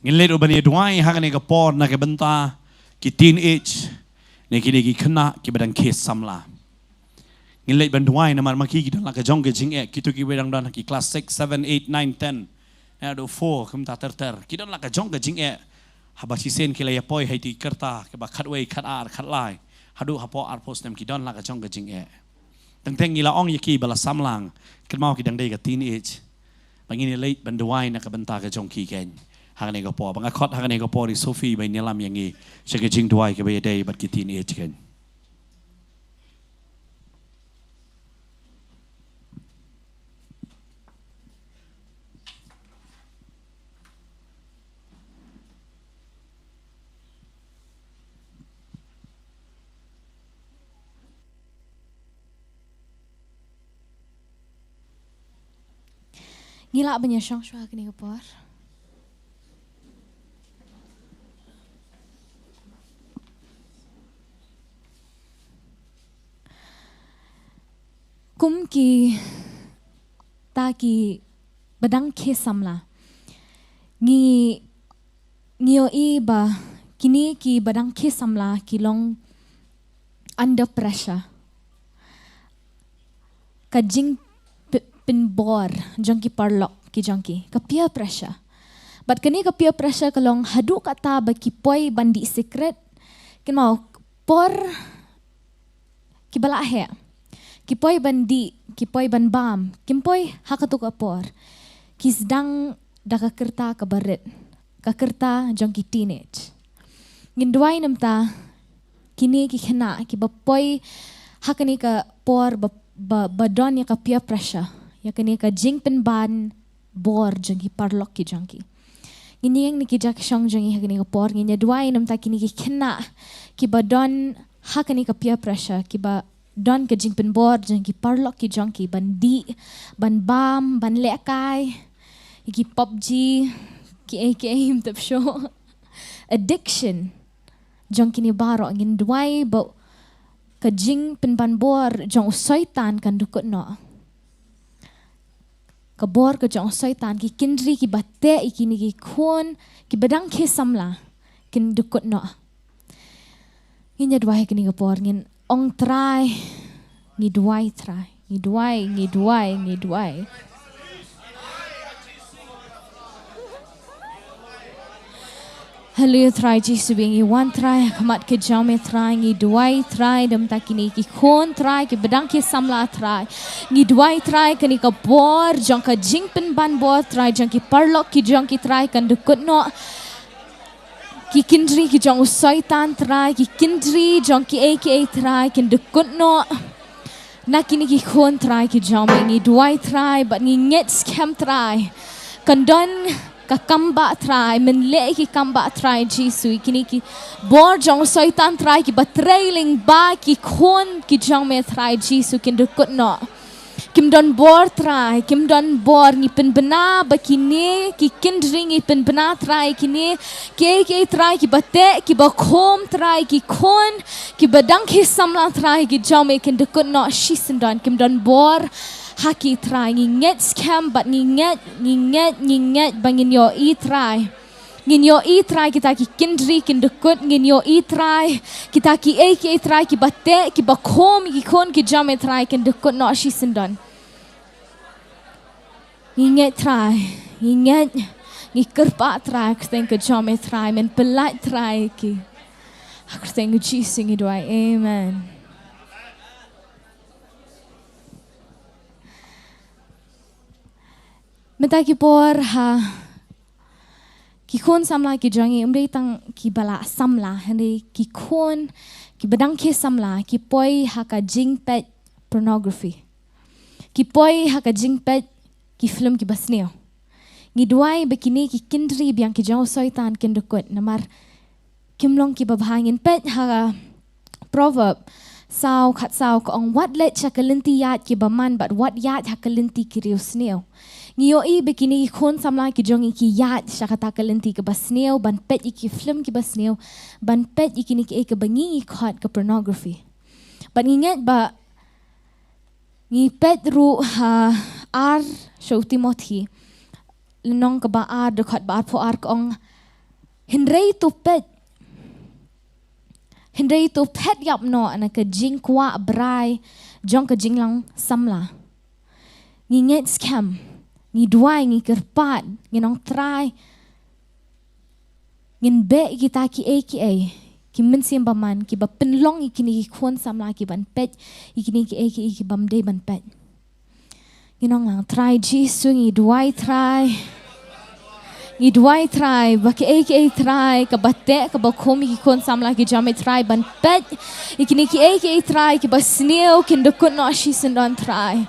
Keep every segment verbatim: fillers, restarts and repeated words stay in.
Ngin leit ruh ban ïa duwai ha kane ka por na ka bynta ki teenage, ne kine ki khynnah kiba dang khie samla. Ngin leit ban duwai namar ma ki ki don la ka jong ka jingeh, kito kiba dang don ha ki class six, seven, eight, nine, ten, ne haduh four kumta ter ter, ki don la ka jong ka jingeh. Haba shisien ki la ïa poi ha iti ki rta kiba khatwei, khatar, khatlai, haduh hapoh arphew snem, ki don la ka jong ka jingeh. Teng teng ngi la ong ïa ki ba la samla, kynmaw ki dang dei ka teenage. Ba ngin ïa leit ban duwai na ka bynta ka jong ki keiñ ha kane ka por. Ba nga khot ha kane ka por ïa i Sophie ban ïalam ïa ngi sha ka jingduwai kaba ïadei bad ki teenage keiñ. Ngi lah ban ïa shong shuwa ha kane ka por. Kum kita kiba dang khie samla, ngi, ngi ïohi ba kine kiba dang khie samla ki long under pressure. Ka jingpynbor jong ki paralok ki jong ki, ka peer pressure. Bad kane ka peer pressure ka long haduh katta ba ki poi ban dih sikret, kynmaw, por kiba la heh, ki poi ban dih, ki poi ban bam, kim poi ha kato ka por, ki sdang da ka rta kaba rit, ka rta jong ki teenage. Ngin duwai namar kine ki khynnah kiba poi ha kane ka por ba, ba, ba don ïa ka peer pressure, ïa kane ka jingpynbor jong ki paralok ki jong ki. Ngin ïeng na ki jaka shong jong ngi ha kane ka por, ngin ïa duwai namar kine ki khynnah kiba don ha kane ka peer pressure, kiba don ka jingpynbor jong ki paralok ki jong ki ban dih, ban bam, ban lehkai ïa ki PUBG, ki ei ki ei, ym tip shuh. Addiction jong kine baroh, ngin duwai ba ka jingpynbor jong u Soitan kan dukut noh. Ka bor ka jong u Soitan, ki kynrih kiba teh ïa kine ki khun kiba dang khie samla kin dukut noh. Ngin ïa duwai ha kane ka por, ngin ong Trai, ngi duwai Trai, ngi duwai, ngi duwai, ngi duwai. Haleluia Trai Jisu, ngi wan Trai ha khmat ka jong me Trai, ngi duwai Trai namar kine ki khun Trai kiba dang khie samla Trai. Ngi duwai Trai kane ka bor jong ka jingpynbor Trai jong ki paralok ki jong ki Trai kan dukut noh. Ki kynrih ki jong u Soitan Trai, ki kynrih jong ki ei ki ei Trai kin dukut noh na kine ki khun Trai ki jong me. Ngi duwai Trai bad ngi ngeit skhem Trai, kan don ka kambah Trai, men leh ki kambah Trai Jisu, kine ki bor jong u Soitan Trai kiba trei lyngba ki khun ki jong me Trai Jisu kin dukut noh. Kim don bor Trai, kim don bor, ngi pynbna ba kine ki kynrih, ngi pynbna Trai kine ki ei ki ei Trai kiba teh kiba khum Trai, ki khun kiba dang khie samla Trai ki jong me kin dukut noh shisyndon. Kim don bor ha ki Trai, ngi ngeit skhem bad ngi ngeit, ngi ngeit, ngi ngeit ba ngin ïohi Trai. Ngin ïohi Trai kita ki kynrih kin dukut, ngin ïohi Trai kita ki ei ki ei Trai kiba teh kiba khum ki khun ki jong me Trai kin dukut noh shisyndon. Ngi ngeit Trai, ngi ngeit, ngi kyrpad Trai ha ka kyrteng ka jong me Trai, men pyllait Trai ki. Ha ka kyrteng ka Jisu ngi duwai. Amen. Mynta ki por ha ki khun samla ki jong ngi, ym dei tang kiba la samla, hynrei ki khun kiba dang khie samla ki poi ha ka jingpeit pornography. Ki poi ha ka jingpeit ki film kiba sniew. Ngi duwai ba kine ki kynrih biang ki jong u Soitan kin dukut, namar kim long kiba bha. Ngin peit ha Proverb saw khatsaw ka ong, wat leit sha ka lynti ïaid kiba man bad wat ïaid ha ka lynti ki riewsniew. Ngi ïohi ba kine ki khun samla ki jong ngi ki ïaid sha kata ka lynti kaba sniew, ban peit ïa ki film kiba sniew, ban peit ïa kine kiei kiba ngi ngi khot ka pornography. Bad ngi ngeit ba ngi peit ruh ha ar sha u Timothi, lynnong kaba ar, dkhot ba arphew ar ka ong, Hynrei to peit, hynrei to peit ïap noh na ka jingkwah brai jong ka jinglong samla. Ngi ngeit skhem, ngi duwai, ngi kyrpad, ngi ong Trai, ngin beh ïa kita kiei kiei ki mynsiem bymman kiba pynlong ïa kine ki khun samla ki ban peit ïa kine kiei kiei ki bym dei ban peit. Ngi ong lang Trai Jisu, ngi duwai Trai. Ngi duwai Trai ba kiei kiei Trai kaba teh kaba khum ïa ki khun samla ki jong me Trai ban peit ïa kine kiei kiei Trai kiba sniew kin da kut noh shisyndon Trai.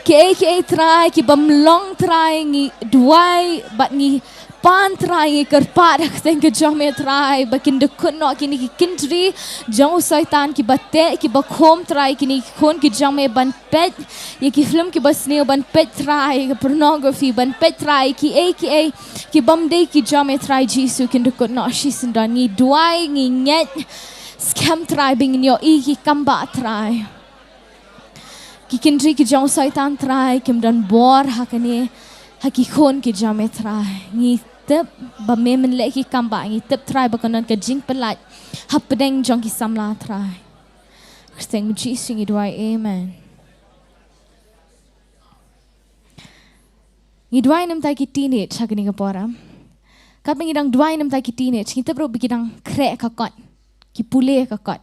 Kiei kiei Trai ki bym long Trai, ngi duwai bad ngi pan Trai, ngi kyrpad ha ka kyrteng ka jong me Trai ba kin da kut noh kine ki kynjri jong u Soitan kiba teh kiba khum Trai kine ki khun ki jong me ban peit ïa ki film kiba sniew, ban peit Trai ïa ka pornography, ban peit Trai kiei kiei ki bym dei ki jong me Trai Jisu, kin da kut noh shisyndon. Ngi duwai, ngi ngeit skhem Trai ba ngin ïohi ki kam ba Trai. Ki kynjri ki jong u Soitan Trai kim don bor ha kane ha ki khun ki jong me Trai. Ngi tip ba me men leh ki kam ba, ngi tip Trai ba kan don ka jingpyllait hapdeng jong ki samla Trai. Kyrteng Jisu ngi duwai, amen. Ngi duwai namar ki teenage ha kane ka por. Katba ngi dang duwai namar ki teenage, ngi tip ruh ba ki dang khreh ka kot, ki pule ka kot.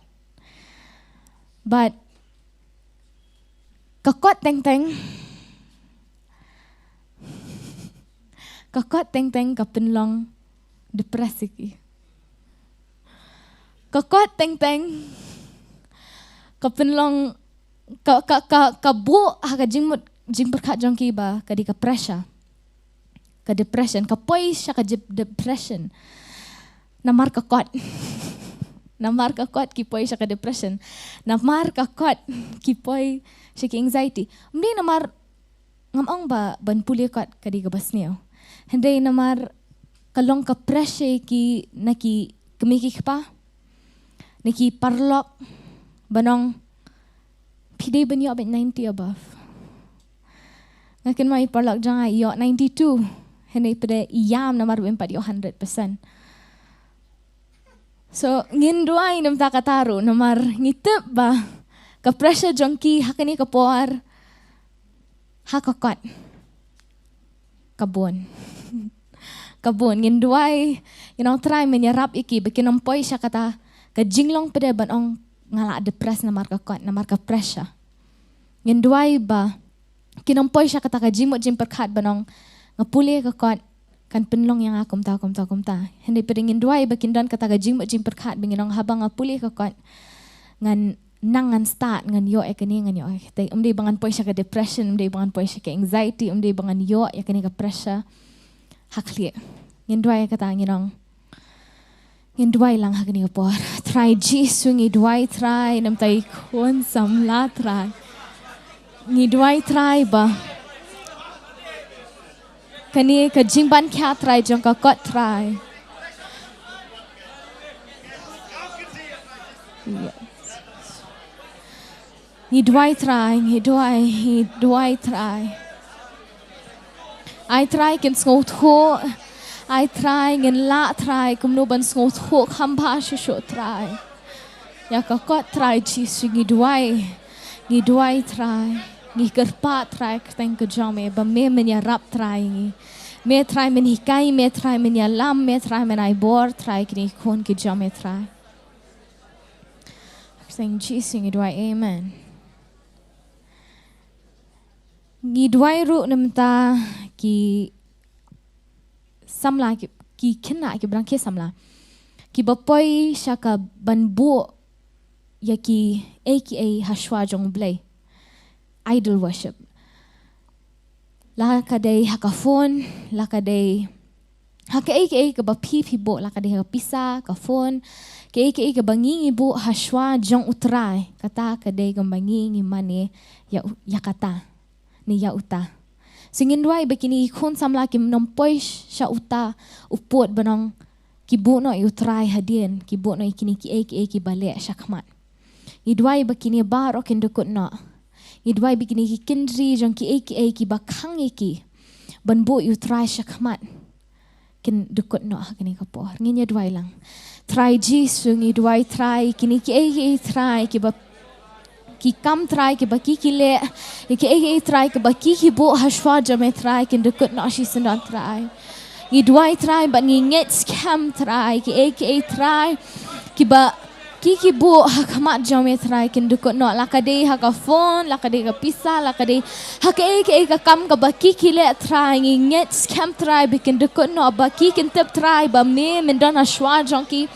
But ka kot teng teng, ka kot teng teng ka pynlong depressed ïa ki. Ka kot teng teng ka pynlong, ka, ka, ka, ka buh ha ka jingmut jingpyrkhat jong ki ba ka dei ka pressure. Ka depression, ka poi sha ka jep-, depression. Namar ka kot. Namar ka kot ki poi sha ka depression. Namar ka kot ki poi sha ki anxiety. Ym dei namar, ngam ong ba ban pule kot ka dei kaba sniew. Hynrei namar ka long ka pressure ïa ki na ki kmie ki kpa, na ki paralok, ban ong phi dei ban ïoh beit ninety above. Nga kynmaw i paralok jong nga i ïoh ninety-two. Hynrei pat i ïam namar ba im pat ïoh hundred percent. So ngin duwai namar kata ruh, namar ngi tip ba ka pressure jong ki ha kane ka por, ha ka kot, ka bun. Ka bun. Ngin duwai, ngin ong Trai men ïarap ïa ki ba kin ym poi sha kata ka jinglong pat ban ong nga la depressed namar ka kot, namar ka pressure. Ngin duwai ba kin ym poi sha kata ka jingmut jingpyrkhat ban ong nga pule ka kot kan pynlong ïa nga kumta, kumta, kumta. Hynrei pat ngin duwai ba kin don kata ka jingmut jingpyrkhat ba ngin ong haba nga pule ka kot, ngan nang, ngan stad, ngan ïoh ïa kane, ngan ïoh ïa kata. Ym dei ba ngan poi sha ka depression, ym dei ba ngan poi sha ka anxiety, ym dei ba ngan ïoh ïa kane ka pressure ha khlieh. Ngin duwai ïa kata, ngin ong. Ngin duwai lang ha kane ka por. Trai Jisu ngi duwai Trai namar ki khun samla Trai. Ngi duwai Trai ba kane ka jingban khia Trai jong ka kot Trai. Ngi duwai Trai, ngi duwai, ngi duwai Trai. Ai Trai kin sngewthuh. Ai Trai ngin lah Trai kumno ban sngewthuh kham bha shuh shuh Trai. Ïa ka kot Trai Jisu ngi duwai. Ngi duwai Trai. Ngi kyrpad Trai kyrteng ka jong me ba me men ïarap Trai ngi. Me Trai men hikai, me Trai men ïalam, me Trai men ai bor Trai kine ki khun ki jong me Trai. Kyrteng Jisu ngi duwai, amen. Ngi duwai ruh namar ki samla ki, ki khynnah ki brang ki samla kiba poi sha ka ban buh ïa kiei kiei ha shuwa jong U Blei. Idol worship. La ka dei ha ka phone, la ka dei ha kaei kaei kaba phi phi buh, la ka dei ha ka pisa, ka phone, kaei kaei kaba ngi ngi buh ha shuwa jong U Trai, kata ka dei kaba ngi ngi mane ïa u-, ïa kata ne ïa uta. So ngin duwai ba kine ki khun samla kim nym poi sha uta u pud ban ong ki buh noh ïa U Trai hadien, ki buh noh ïa kine kiei kiei kiba leh shakhmat. Ngi duwai ba kine baroh kin da kut noh. Ngi duwai ba kine ki kynjri jong kiei kiei kiba khang ïa ki ban buh ïa U Trai shakhmat kin dukut noh ha kane ka por. Ngin ïa duwai lang. Trai Jisu, ngi duwai Trai, kine kiei kiei Trai kiba ki kam Trai kiba ki ki leh, ïa kiei kiei Trai kiba ki ki buh ha shuwa jong me Trai, kin dukut noh shisyndon Trai. Ngi duwai Trai bad ngi ngeit skhem Trai, kiei kiei Trai kiba ki ki buh ha khmat jong me Trai, kin dukut noh, la ka dei ha ka phone, la ka dei ka pisa, la ka dei ha kaei kaei ka kam kaba ki ki leh Trai, ngi ngeit skhem Trai ba kin dukut noh, ba ki kin tip Trai ba me men don ha shuwa jong ki.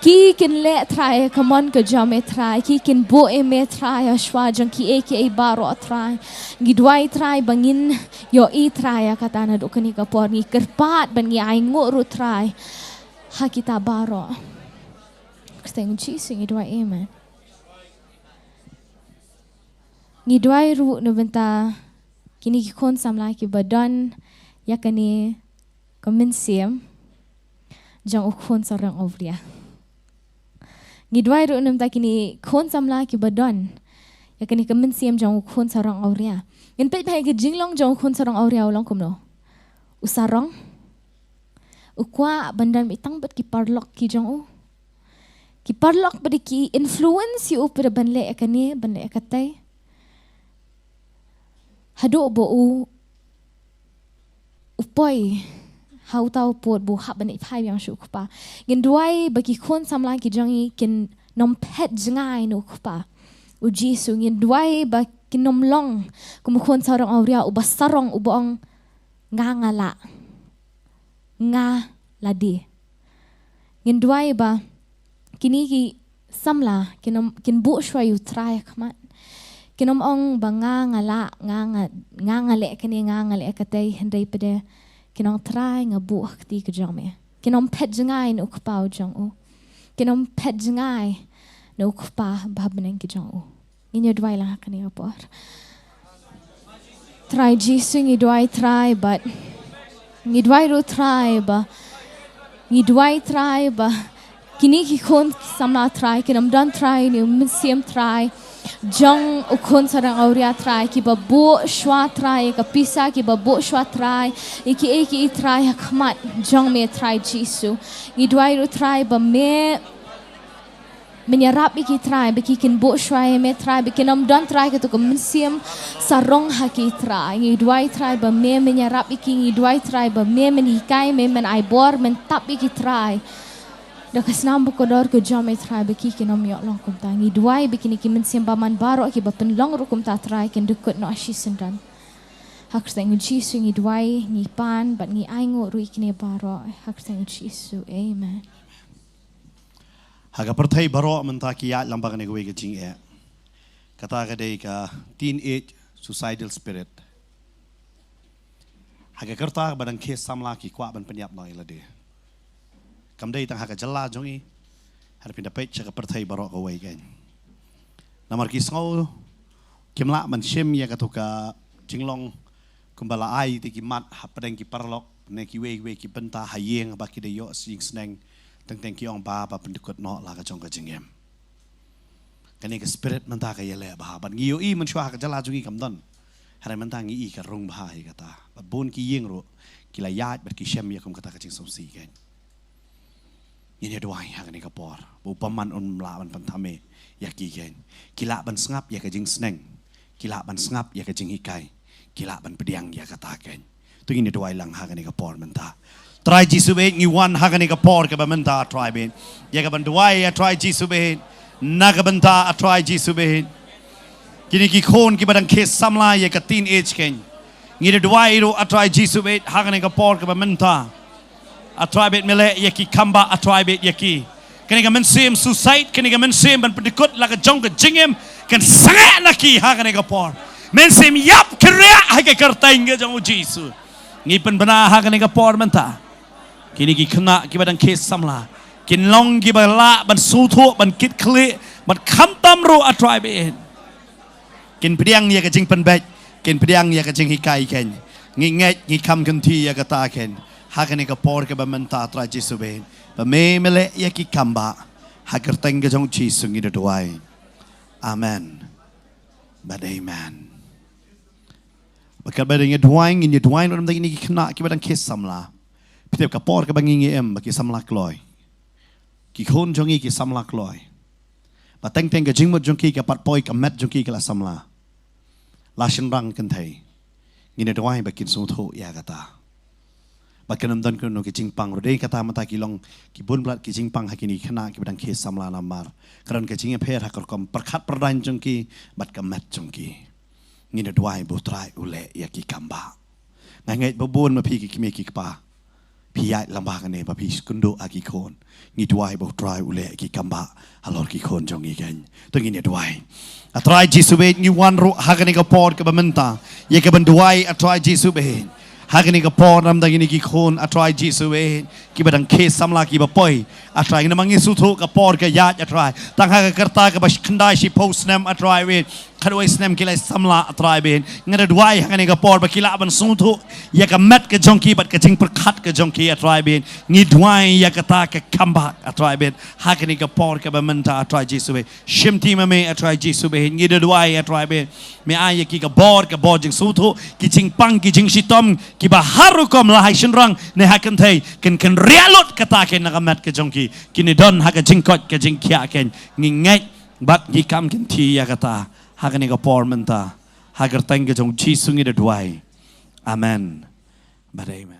Ki kin leh Trai ka mon ka jong me Trai, ki kin buh ïa me Trai ha shuwa jong kiei kiei baroh Trai. Ngi duwai Trai ba ngin ïohi Trai ïa kata naduh kane ka por, ngi kyrpad bad ngi ainguh ruh Trai ha kita baroh. Kyrteng Jisu ngi duwai, amen. Ngi duwai ruh na bynta kine ki khun samla kiba don ïa kane ka mynsiem jong u khun sarong awria. Ngi duwai ruh na bynta kine khun samla kiba don ïa kane ka mynsiem jong u khun sarong awria. Ngin peit ba ha ka jinglong jong u khun sarong awria u long kumno. U sarong, u kwah ban don beit tang bad ki paralok ki jong u. Ki paralok bad ki influence ïa u pat ban leh ïa kane, ban leh ïa katei. Haduh ba u, u poi ha uta u pud ba u hap ban ïaid phai biang sha u kpa. Ngin duwai ba ki khun samla ki jong ngi kin nym phet jngai na u kpa, u Jisu. Ngin duwai ba kin nym long kum u khun sarong awria uba sarong, uba ong, nga nga lah, nga la die. Ngin duwai ba kine ki samla kin nym, kin buh shuwa ïa u Trai ha khmat. Kin nym ong ba nga nga lah, nga nga, nga nga leh kane, nga nga leh katei, hynrei pat de kin ong Trai nga buh ha ka kti ka jong me. Kin nym phet jngai na u kpa u jong u. Kin nym phet jngai na u kpa ba ha bneng ki jong u. Ngin ïa duwai lang ha kane ka por. Trai Jisu ngi duwai Trai bad ngi duwai ruh Trai ba, ngi duwai Trai ba kine ki khun samla Trai kin nym don Trai na u mynsiem Trai jong u khun sarong awria Trai, kiba buh shuwa Trai ïa ka pisa, kiba buh shuwa Trai ïa kiei kiei Trai ha khmat jong me Trai Jisu. Ngi duwai ruh Trai ba me men ïarap ïa ki Trai ba ki kin buh shuwa ïa me Trai, ba kin nym don Trai kato ka mynsiem sarong ha ki Trai. Ngi duwai Trai ba me men ïarap ïa ki, ngi duwai Trai ba me men hikai, me men ai bor, men tap ïa ki Trai da ka snam bakordor ka jong me Trai, ba ki kin nym ïoh long kumta. Ngi duwai ba kine ki mynsiem bymman baroh kiba pynlong ruh kumta Trai kin dukut noh shisyndon. Ha ka kyrteng u Jisu ngi duwai, ngi pan bad ngi ainguh ruh ïa kine baroh. Ha ka kyrteng u Jisu, amen. Ha ka pyrthei baroh mynta ki ïaid lang bad kane kawei ka jingeh. Kata ka dei ka teenage suicidal spirit. Ha ka rta kaba dang khie samla ki kwah ban pynïap noh ïa lade. Kam dei tang ha ka jylla jong ngi, hynrei phin da peit sha ka pyrthei baroh kawei kein. Namar ki sngew kim lah ban shim ïa kato ka jinglong kumba la ai te ki mat hapdeng ki paralok ne kiwei kiwei ki bynta ha ïing ba ki da ïoh jingsneng, teng teng ki ong ba, ba pyndukut noh la ka jong ka jingim. Kane ka spirit mynta ka ïaleh bha, bad ngi ïohi mynshuwa ha ka jylla jong ngi kam don. Hynrei mynta ngi i ka rung bha ïa kata. Bad bun ki ïing ruh ki la ïaid bad ki shem ïa kum kata ka jingsngewsih kein. Ngin ïa duwai ha kane ka por ba u bymman un lah ban pynthame ïa ki kein. Ki lah ban sngap ïa ka jingsneng, ki lah ban sngap ïa ka jinghikai, ki lah ban pdiang ïa kata kein. To ngin ïa duwai lang ha kane ka por mynta. Trai Jisu bad ngi wan ha kane ka por kaba mynta Trai bad ïa kaban duwai ïa Trai Jisu bad na ka bynta Trai Jisu bad kine ki khun kiba dang khie samla ïa ka teenage kein. Ngi da duwai ruh Trai Jisu bad ha kane ka por kaba mynta. Trai bad me leh ïa ki kamba Trai bad ïa ki. Kane ka mynsiem suicide, kane ka mynsiem ban pyndukut la ka jong ka jingim kan sangeh na ki ha kane ka por. Mynsiem ïap kyrïah ha ka kyrteng ka jong u Jisu. Ngi pynbna ha kane ka por mynta. Kine ki khynnah kiba dang khie samla kin long kiba lah ban sngewthuh, ban kit khlieh, ban khamtam ruh Trai bad kin pdiang ïa ka jingpynbeit, kin pdiang ïa ka jinghikai kein. Ngi ngeit, ngi kham kynti ïa kata kein. Ha kane ka por kaba mynta Trai Jisu bad ba me me leh ïa ki kamba. Ha kyrteng ka jong u Jisu ngi da duwai. Amen. Bad amen. Bad katba ngin ïa duwai, ngin ïa duwai na bynta kine ki khynnah kiba dang khie samla. Phi tip ka por kaba ngi ngi em ba ki samla kloi, ki khun jong ngi ki samla kloi, ba teng teng ka jingmut jong ki ka pat poi ka met jong ki ka la samla. La shynrang kynthei, ngin ïa duwai ba kin sngewthuh ïa kata. Ba kan ym don kano ki jingpang ruh. Dei kata mynta ki long ki bun palat ki jingpang ha kine ki khynnah kiba dang khie samla namar ka don ka jingïapher ha ka rukom pyrkhat pyrdaiñ jong ki bad ka met jong ki. Ngin ïa duwai ba U Trai u leh ïa ki kam ba. Nga ngeit ba bun ma phi ki kmie ki kpa phi ïaid lem bad kane ba phi kynduh ha ki khun. Ngi duwai ba U Trai u leh ïa ki kam ba halor ki khun jong ngi keiñ. To ngin ïa duwai. A Trai Jisu bad ngi wan ruh ha kane ka por kaba mynta ïa ka ban duwai, a Trai Jisu bad ha kane ka por namar kine ki khun, a Trai Jisu bad kiba dang khie samla kiba poi, a Trai, namar ngi sngewthuh ka por ka ïaid, a Trai, tang ha ka rta kaba khyndai shiphew snem, a Trai bad khatwei snem ki la samla, a Trai bad nga da duwai ha kane ka por ba ki lah ban sngewthuh ïa ka met ka jong ki bad ka jingpyrkhat ka jong ki, a Trai bad ngi duwai ïa kata ka kam ba, a Trai bad ha kane ka por kaba mynta, a Trai Jisu bad shim ti ma me, a Trai Jisu bad ngi da duwai, a Trai bad me ai ïa ki ka bor, ka bor jingsngewthuh, ki jingpang ki jingshitom kiba ha rukom la ha shynrang ne ha kynthei, kin kin riah lut kata keiñ na ka met ka jong ki, kin ïa don ha ka jingkoit ka jingkhiah keiñ. Ngi ngeit bad ngi kam kynti ïa kata ha kane ka por mynta, ha ka kyrteng ka jong Jisu ngi da duwai. Amen bad amen.